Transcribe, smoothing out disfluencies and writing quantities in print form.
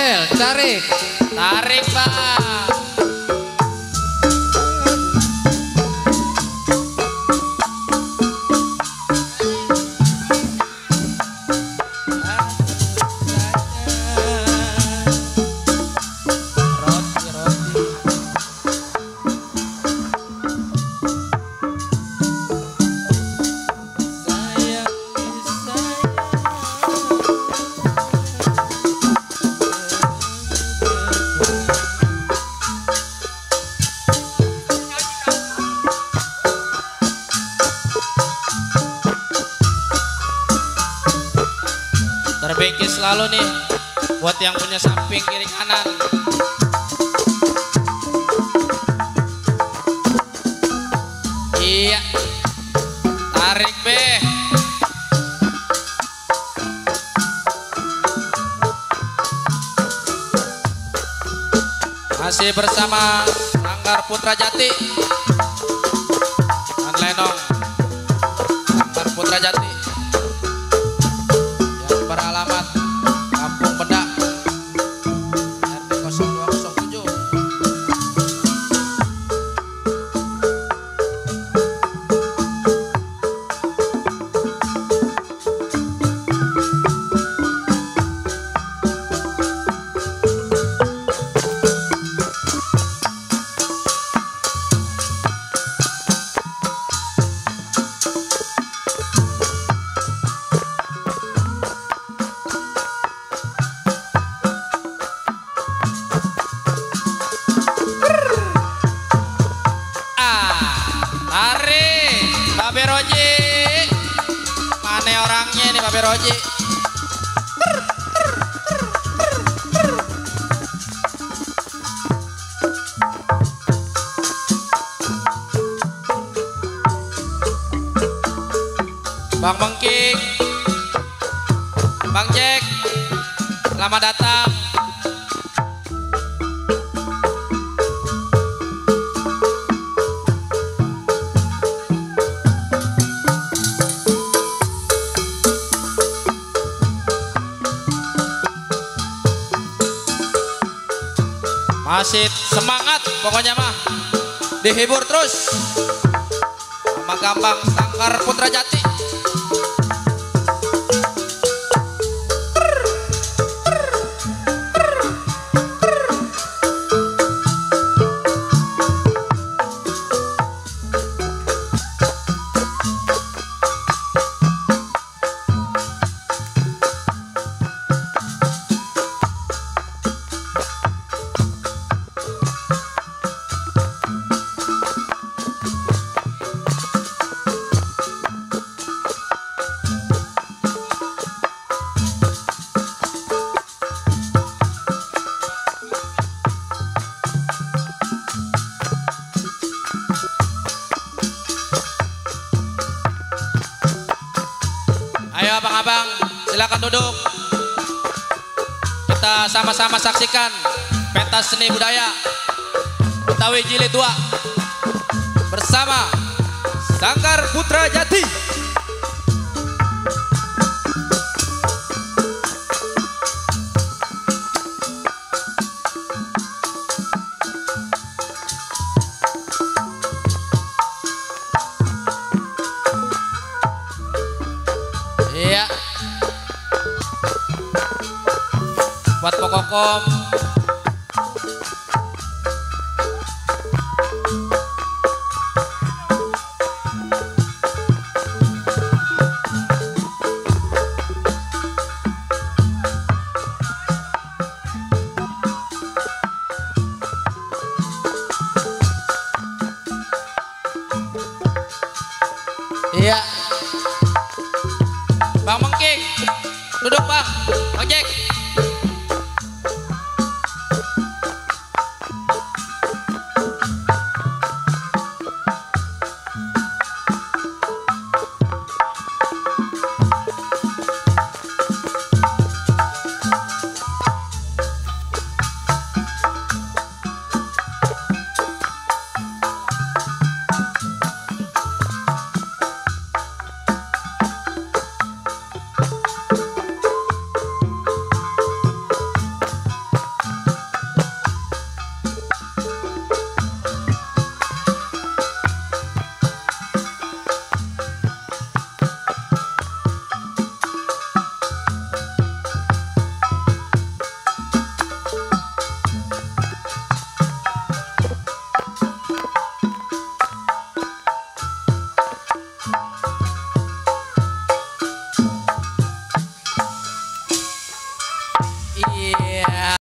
Bel, tarik. Tarik Bang. Terbengki selalu nih buat yang punya samping kiri kanan. Iya, tarik be. Masih bersama Sanggar Putra Jati dan Lenong. Sanggar Putra Jati beralamat Kampung Bedak RT 0207. Tarik Babe Roji. Mana orangnya nih Babe Roji? Bang Mengking, Bang Jack, selamat datang. Masih semangat pokoknya mah, dihibur terus sama Gambang Sanggar Putra Jati. Ayo abang-abang, silakan duduk. Kita sama-sama saksikan pentas seni budaya Betawi Jilid 2 bersama Sanggar Putra Jati. Iya. Buat Pokokom. Iya. Bang Mengking, duduk Bang.